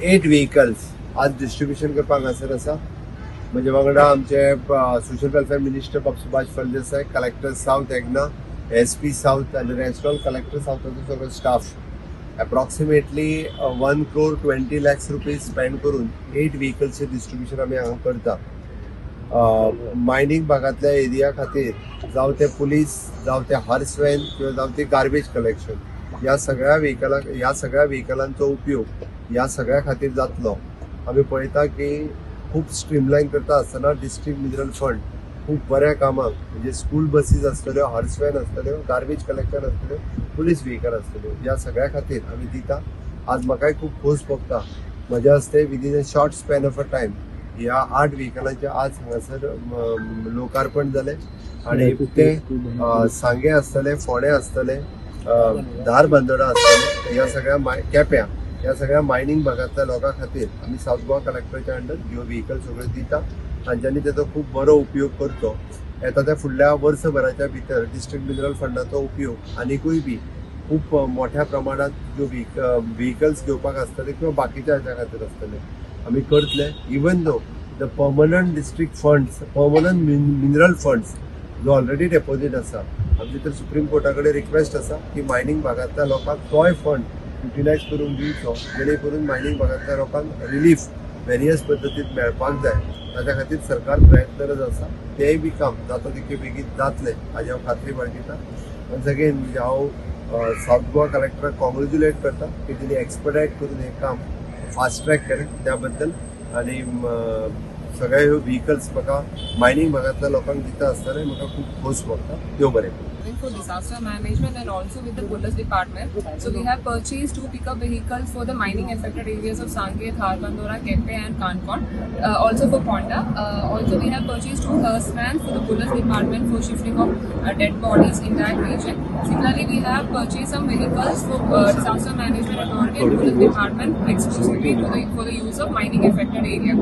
8 vehicles आज distribution करपाक हांगासर आसा. म्हजे वांगडा आमचे सोशल वेलफेअर मिनिस्टर बाब Subhash Phaldesai, collector south Egna, SP south आनी रेस्ट ऑल कलेक्टर सावथाचो सगळो staff. Approximately 1 crore 20 lakhs rupees spend करून 8 व्हेकल्सचे डिस्ट्रिब्युशन आमी हांगा करता. मायनींग भागांतल्या एरिया खातीर जावं ते पुलीस, जावं ते हर्स व्हॅन किंवा जावं ते गार्बेज कलेक्शन, ह्या सगळ्या व्हेकलांचो उपयोग ह्या सगळ्या खातीर जातलो. आमी पळयता की खूब स्ट्रीमलायन करता आसतना डिस्ट्रिक्ट मिनरल फंड खूब बऱ्या कामाक, म्हणजे स्कूल बसीस आसतल्यो, हर्स व्हॅन आसतल्यो, गार्बेज कलेक्शन आसतल्यो, पुलीस व्हेकल आसतल्यो, ह्या सगळ्या खातीर आमी दिता. आज म्हाकाय खूब खोस भोगता म्हज्या हस्ते within a short span of a time ह्या 8 व्हेकलांचें आज हांगासर लोकार्पण जालें. आनी ते सांगे आसतले, फोंडे आसतले, धारबांदोडा आसतले, ह्या सगळ्या केप्यां ह्या सगळ्या मायनींग भागांतल्या लोकां खातीर आमी सावथ गोवा कलेक्टराच्या अंडर ह्यो व्हेकल सगळ्यो दिता. तांच्यांनी तेचो खूब बरो उपयोग करचो. येता त्या फुडल्या वर्सभराच्या भितर डिस्ट्रिक्ट मिनरल फंडाचो उपयोग आनिकूय बी खूब मोठ्या प्रमाणात ज्यो व्हेकल्स घेवपाक आसतले किंवा बाकीच्या हाच्या खातीर आसतले आमी करतले. Even though the permanent district funds, permanent mineral funds जो ऑलरेडी डेपॉझिट आसा, आमची तर सुप्रीम कोर्टा कडेन रिक्वेस्ट आसा की मायनींग भागांतल्या लोकांक तोय फंड युटिलायज करून दिवचो, जेणे करून मायनींग भागांतल्या लोकांक रिलीफ वेरियस पद्दतीन मेळपाक जाय. ताच्या खातीर सरकार प्रयत्नरत आसा. तेंय बी काम जाता तितके बेगीन जातलें हाजी हांव खात्री बाळगिता. वन्स अगेन हांव सावथ गोवा कलेक्टराक कॉंग्रेच्युलेट करता की तेणी एक्सपर्टायट करून हें काम फास्ट ट्रॅक केलें त्या बद्दल. आनी सगळे ह्यो व्हेकल्स म्हाका मायनींग भागांतल्या लोकांक दिता आसतना म्हाका खूब खोस भोगता. देव बरें करूं. For disaster management and also with the police department. So we have purchased 2 pickup vehicles for the mining affected areas of Sange, Dharbandora, Kepe and Kankon. Also for Ponda. Also we have purchased 2 hearse vans for the police department for shifting of dead bodies in that region. Similarly, we have purchased some vehicles for disaster management authority and police department exclusively for the use of mining affected area.